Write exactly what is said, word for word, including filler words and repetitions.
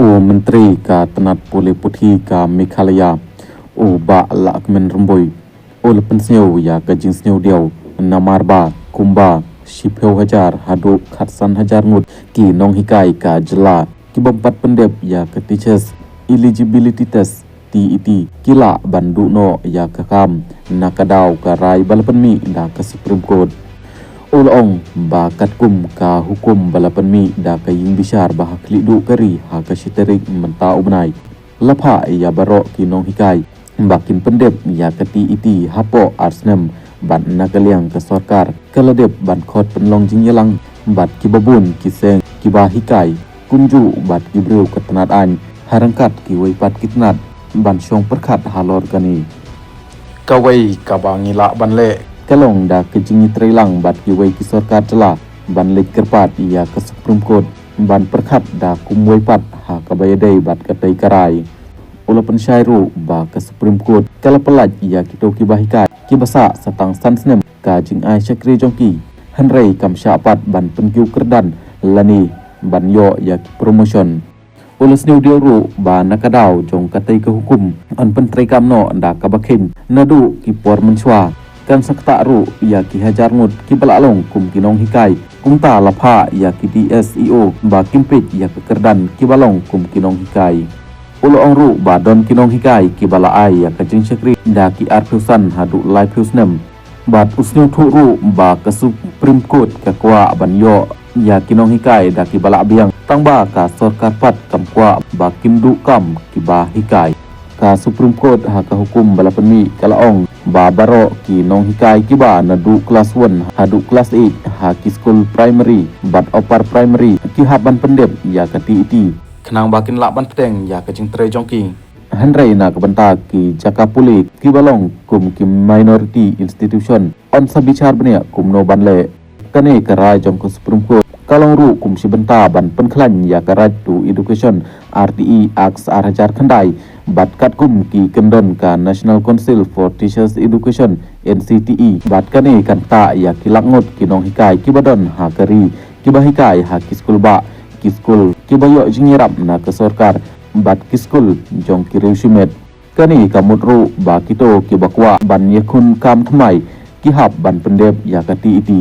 U Myntri ka tnat pule puthi ka Meghalaya, u Bah Lahkmen Rymbui, u la pynsngew ïa ka jingsngew diaw namar ba kumba shiphew hajar haduh khatsan hajar ngut ki nonghikai ka jylla ki bym pat pyndep ïa ka Teachers Eligibility Test, T E T, ki lah ban duh noh ïa ka kam na ka daw ka rai ba la pynmih da ka Supreme Court. U la ong ba katkum ka hukum ba la pynmih da ka ïing bishar ba ha khlieh duh ka ri ha ka shi tarik mynta u bnai, la phah ïa baroh ki nonghikai ba kin pyndep ïa ka T E T hapoh ar snem, bad na ka liang ka sorkar ka la dep ban khot pynlong jingïalang bad kiba bun ki seng kiba hikai, kumjuh bad ki briew ka tnat aiñ ha ryngkat kiwei pat ki tnat ban shong pyrkhat halor kane. Kawei kaba ngi lah ban leh ka long da ka jingïatreilang bad kiwei ki sorkar jylla ban leit kyrpad ïa ka Supreme Court ban pyrkhat da kumwei pat ha kaba ïadei bad katei ka rai. U la pynshai ruh ba ka Supreme Court ka la pyllait ïa kito kiba hikai kiba sah sa tang san snem ka jingai shakri jong ki, hynrei kam shah pat ban pynkiew kyrdan lane ban ïoh ïa ki promotion. U la sngewdiaw ruh ba na ka daw jong katei ka hukum yn pyntreikam noh da kaba kheiñ naduh ki por mynshuwa. Kan sa ktah ruh ïa ki hajar ngut kiba lah long kum ki nonghikai. Kumta la phah ïa ki D S E O ba kin peit ïa ka kyrdan kiba long kum ki nonghikai. U la ong ruh ba don ki nonghikai kiba la ai ïa ka jingshakri da ki arphew san haduh laiphew snem. Bad u sngewthuh ruh ba ka Supreme Court ka kwah ban ïoh ïa ki nonghikai da kiba lah biang, tangba ka sorkar pat kam kwah ba kin duh kam kiba hikai. Ka Supreme Court ha ka hukum ba la pynmih ka la ong ba baroh ki nonghikai kiba naduh klas one haduh klas eight ha ki skul primary bad upper primary ki hap ban pyndep ïa ka T E T khnang ba kin lah ban pteng ïa ka jingtrei jong ki. Hynrei na ka bynta ki jaka pule kiba long kum ki minority institution, yn sa bishar bniah kumno ban leh. Kane ka rai jong ka Supreme Court ka long ruh kum shi bynta ban pynkhlaiñ ïa ka Right to Education, R T E Act ar hajar khyndai, bad katkum ki kyndon ka National Council for Teachers Education, N C T E, bad kane kan ktah ïa ki lak ngut ki nonghikai kiba don ha ka ri kiba hikai ha ki skul bah, ki skul kiba ïoh jingïarap na ka sorkar bad ki skul jong ki riew shimet. Kane ka mut ruh ba kito kiba kwah ban ïakhun kam thymmai ki hap ban pyndep ïa ka T E T.